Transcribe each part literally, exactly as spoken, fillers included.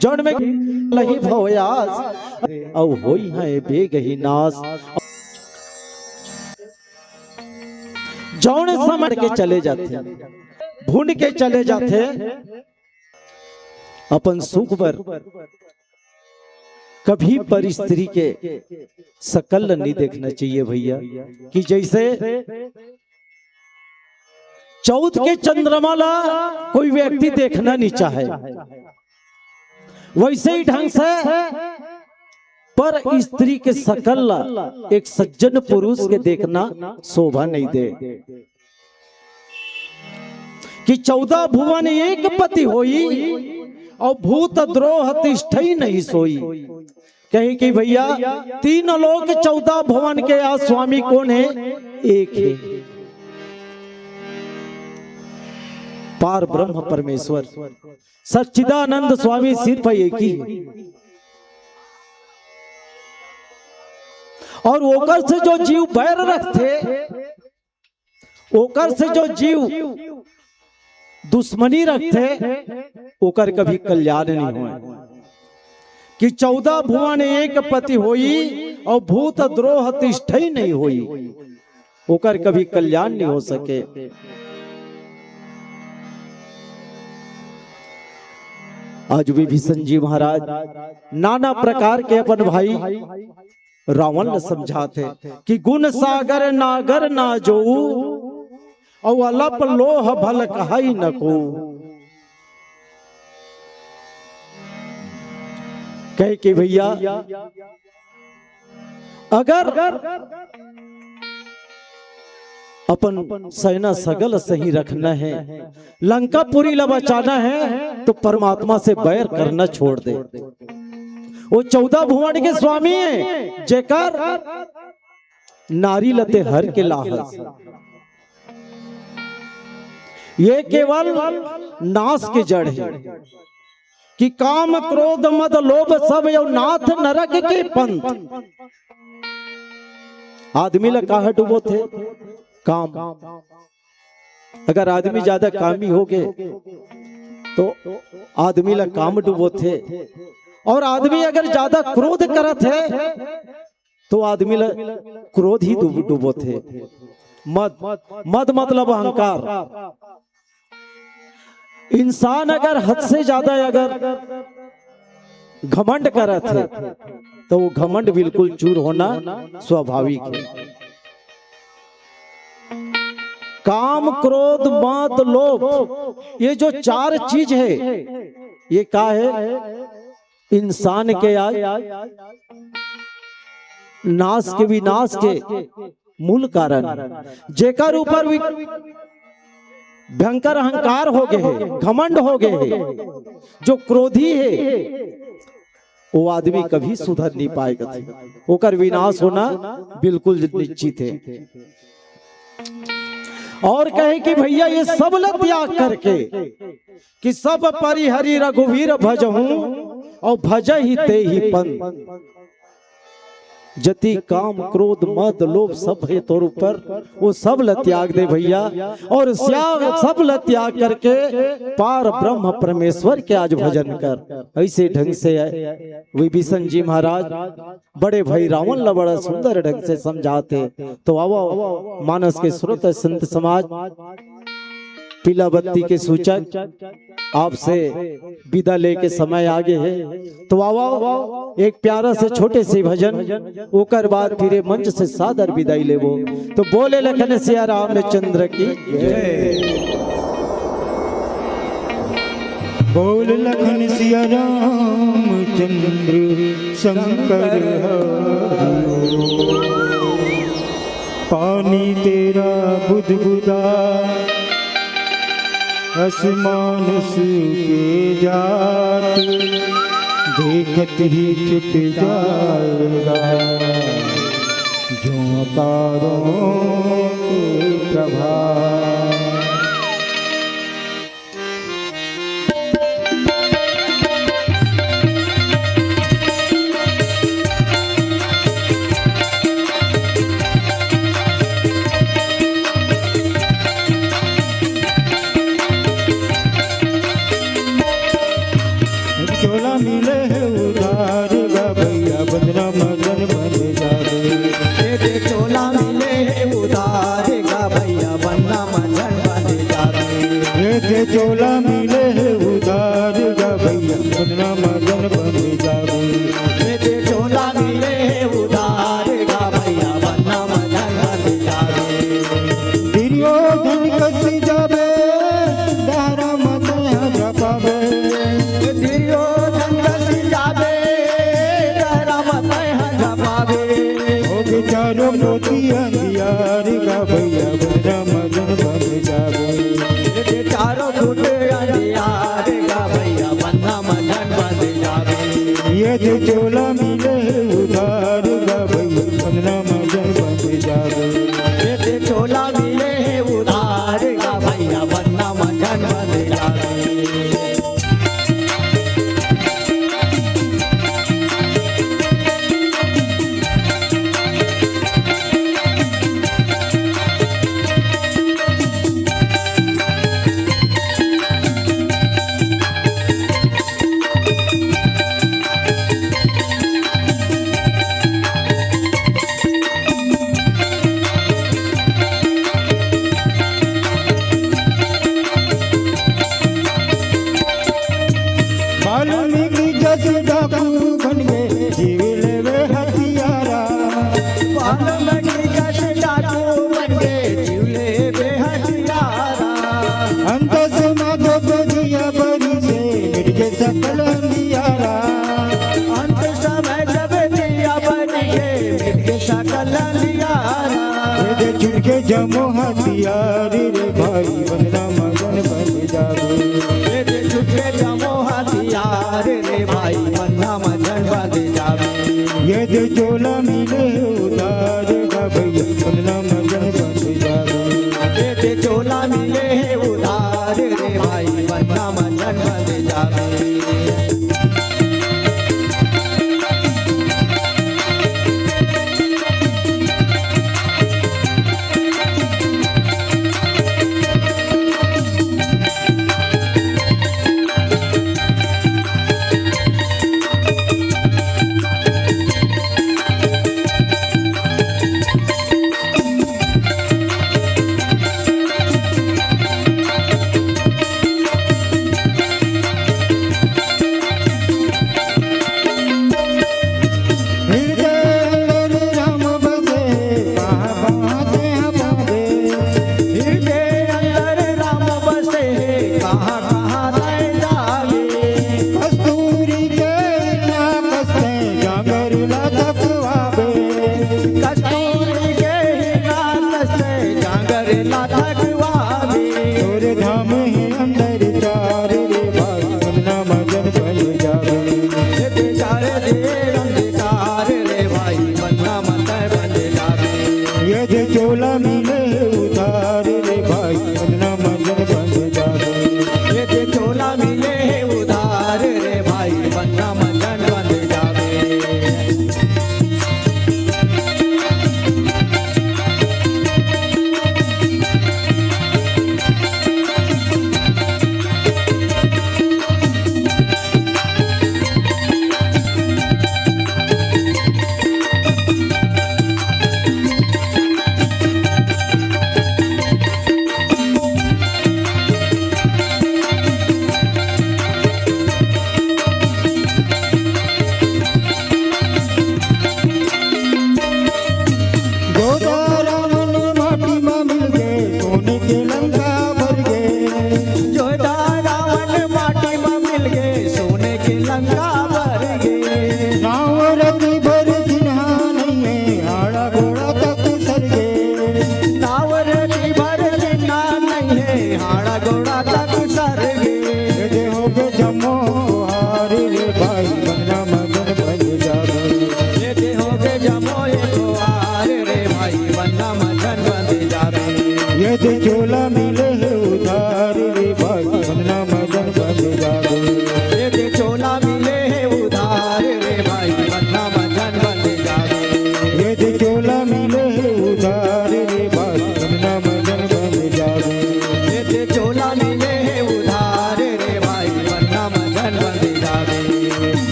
जौन में लही भवयास, अउ होई है बेग ही नाश। जौन समझ के चले जाथे, भूल के चले जाथे, अपन सुख बर कभी पर स्त्री के सकल ल नहीं देखना चाहिए भैया। कि जैसे चौथ के चंद्रमा ला कोई व्यक्ति देखना नहीं चाहे, वैसे ही ढंग से पर स्त्री के सकल ला एक सज्जन पुरुष के देखना शोभा नहीं दे। कि चौदह भुवन एक पति होई, अउ भूत द्रोह तिष्ठई नहीं सोई। कहे कि भैया, तीन लोक चौदह भुवन के आज स्वामी कौन है? एक है, पार ब्रह्म परमेश्वर सच्चिदानंद स्वामी, सिर्फ एक ही है। और ओकर से जो जीव बैर रखथे, ओकर से जो जीव दुश्मनी रखथे, ओकर कभी कल्याण नहीं होय। कि चौदह भुवन एक पति होई, अउ भूत द्रोह तिष्ठई नहीं होई, ओकर कभी कल्याण नहीं हो सके। आज विभीषण जी महाराज नाना प्रकार के अपन भाई रावण ल समझाथे कि गुण सागर नागर ना जोऊ, अउ अलप लोह भल कहई न को। कहे कि भैया, अगर अपन सेना सगल सही रखना है, लंकापुरी ला बचाना है, तो परमात्मा से बैर करना छोड़ दे। वो चौदह भुवन के स्वामी है, जेकर नारी ल ते हर के लाहस। ये केवल नाश के जड़ है। कि काम क्रोध मद लोभ सब, यो नाथ नरक के पंथ। आदमी ला काहे डुबोथे? काम। अगर आदमी ज्यादा कामी हो गए, तो आदमी ला काम डुबोथे। और आदमी अगर ज्यादा क्रोध करत है, तो आदमी ला क्रोध ही डुब-, डुबोथे। मद, मद मतलब अहंकार। इंसान अगर हद से ज्यादा अगर घमंड करत है, तो वो घमंड बिल्कुल चूर होना स्वाभाविक है। काम, क्रोध, मद, लोभ, ये जो चार चीज है, ये का है? इंसान के आज नाश के, विनाश के मूल कारण, जेकर ऊपर वि-, भयंकर अहंकार हो गए है, घमंड हो गए है, जो क्रोधी है, वो आदमी कभी सुधर नहीं पाएगा। ओकर विनाश होना बिल्कुल निश्चित है। और कहे कि भैया, ये सब ला त्याग करके, कि सब परिहरी रघुवीर भजहूँ, और भजहि तेहि पंथ। जति काम क्रोध मद लोभ सब है तोर ऊपर, वो सब ल त्याग दे भैया, और स्या-, सब ल त्याग करके पार ब्रह्म परमेश्वर के आज भजन कर। ऐसे ढंग से विभीषण जी महाराज बड़े भाई रावण ला बड़ा सुंदर ढंग से समझाथे। तो आवो मानस के स्रोत संत समाज, पीला बत्ती के सूचक आपसे विदा लेके समय आगे है। तो आवो एक प्यारा से छोटे से भजन, ओकर बाद फिर मंच से सादर विदाई लेबो। तो बोले लखन सिया रामचंद्र की जय। बोल लखन सिया रामचंद्र शंकर हरि। पानी तेरा बुदबुदा असमान सूखे जात, देखत ही छुट जाएगा झोंकारों के प्रभात। दुर्योधन कस जाबे, राम तैं ह झपाबे। हो गे चारों कोती अंधियार, गा भैया बंधना म झन बंध जाबे। ये दे चारों कोती अंधियार, गा भैया बंधना म झन बंध जाबे। ये दे चोला मिले हे उधार, गा भैया बंधना म झन बंध जाबे। ये दे चोला मिले हे उधार, गा भैया बंधना म झन बंध जाबे। वाल्मीकि जस डाकू बन गे, जीव लेवे हथियारा। वाल्मीकि जस डाकू बन गे, जीव लेवे हथियारा। अंत समय जब दिया बरिसे, मिट गे सकल अंधियारा। अंत समय जब दिया बरिसे, मिट गे सकल अंधियारा। ये दे छूट गे जम्मो हथियार रे भाई, बंधना म झन बंध जाबे। ये दे छूट गे जम्मो हथियार रे भाई, बंधना म झन बंध जाबे। ये दे चोला मिले उधार, गा भैया बंधना म झन बंध जाबे। ये दे चोला मिले हे उधार रे भाई, बंधना म झन बंध जाबे।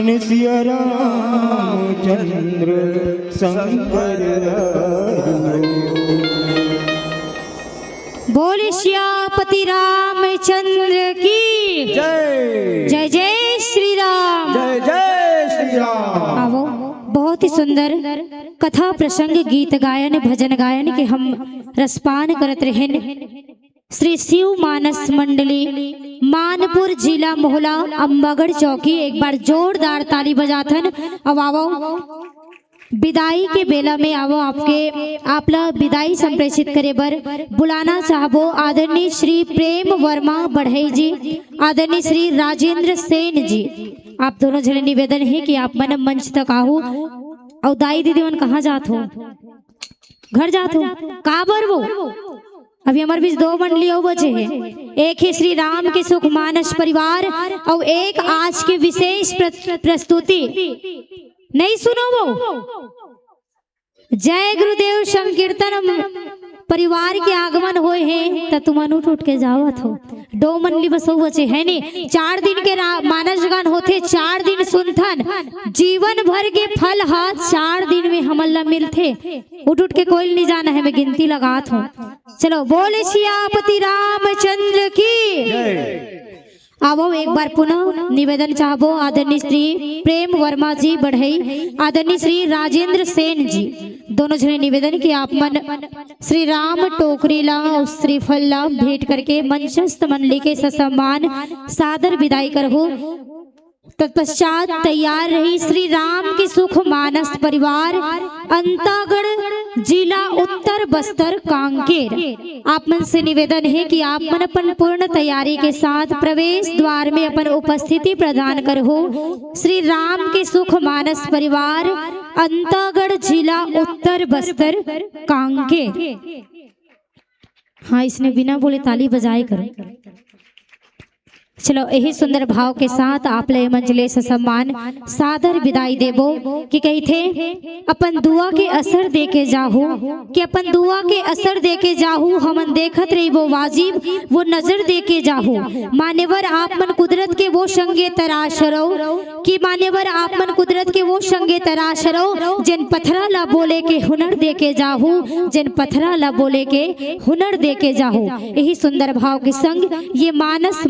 सिया रामचंद्र शंकर हरि। बोल सियापति रामचंद्र की। जय जय जय श्री राम। जय जय श्री राम। आवो, बहुत ही सुंदर कथा प्रसंग गीत गायन भजन गायन के हम रसपान करत रहेन। श्री शिव मानस मंडली, मानपुर, जिला मोहला, अम्बागढ़ चौकी। एक बार जोरदार ताली बजाथन। अब आवो, विदाई के बेला में आवो, आपके आपला विदाई संप्रेषित करे बर बुलाना चाहबो आदरणीय श्री प्रेम वर्मा बढ़ई जी, आदरणीय श्री राजेंद्र सेन जी। आप दोनों झने निवेदन हे कि आप मन मंच तक आहू। अउ दाई दीदी मन कहाँ जात हो? घर जात हो? काबर वो? अभी हमर बीच दो मंडली अउ बचे हे। एक हे श्री राम के सुख मानस परिवार अउ एक आज के विशेष प्र-, प्रस्तुति। नहीं सुनो वो? जय गुरुदेव संकीर्तन परिवार के आगमन होए हे, त तुमन उठ उठ के जावत हो। दो मंडली बस अउ बचे हे ने। चार दिन के रा-, मानस गान होथे, चार दिन सुनथन। जीवन भर के फल ह चार दिन में हमन ला मिलथे। उठ उठ के कोई नहीं जाना है, मैं गिनती लगात हूँ। चलो, बोल सियापति रामचंद्र की। जय आवो, एक बार पुनः निवेदन चाहबो आदरणीय श्री प्रेम वर्मा जी बढ़ई, आदरणीय श्री राजेंद्र सेन जी, दोनों झने निवेदन कि आप मन श्री राम टोकरी ला अउ श्रीफल ला भेंट करके मंचस्थ मंडली के ससम्मान सादर विदाई करहु। तत्पश्चात तैयार रही श्री राम के सुख मानस परिवार, अंतागढ़, जिला उत्तर बस्तर, कांकेर। आप मन से निवेदन हे कि आप मन अपन पूर्ण तैयारी के साथ प्रवेश द्वार में अपन उपस्थिति प्रदान करहु। श्री राम के सुख मानस परिवार, अंतागढ़, जिला उत्तर बस्तर, कांकेर। हाँ, इसने बिना बोले ताली बजाए करो। चलो, यही सुंदर भाव के साथ आप ले मंच ले ससम्मान सादर विदाई देबो कि कहिथे, अपन दुआ के असर देके जाहू, कि अपन दुआ के असर देके जाहू, हमन देखत रहिबो वाजिब वो नजर देके जाहू। मान्यवर आप मन कुदरत के वो संगे तराश रहो, कि मान्यवर आप मन कुदरत के वो संगे तराश रहो, जेन पथरा ला बोले के हुनर देके जाहू, जेन पथरा ला बोले के हुनर देके जाहू। यही सुंदर भाव के संग ये मानस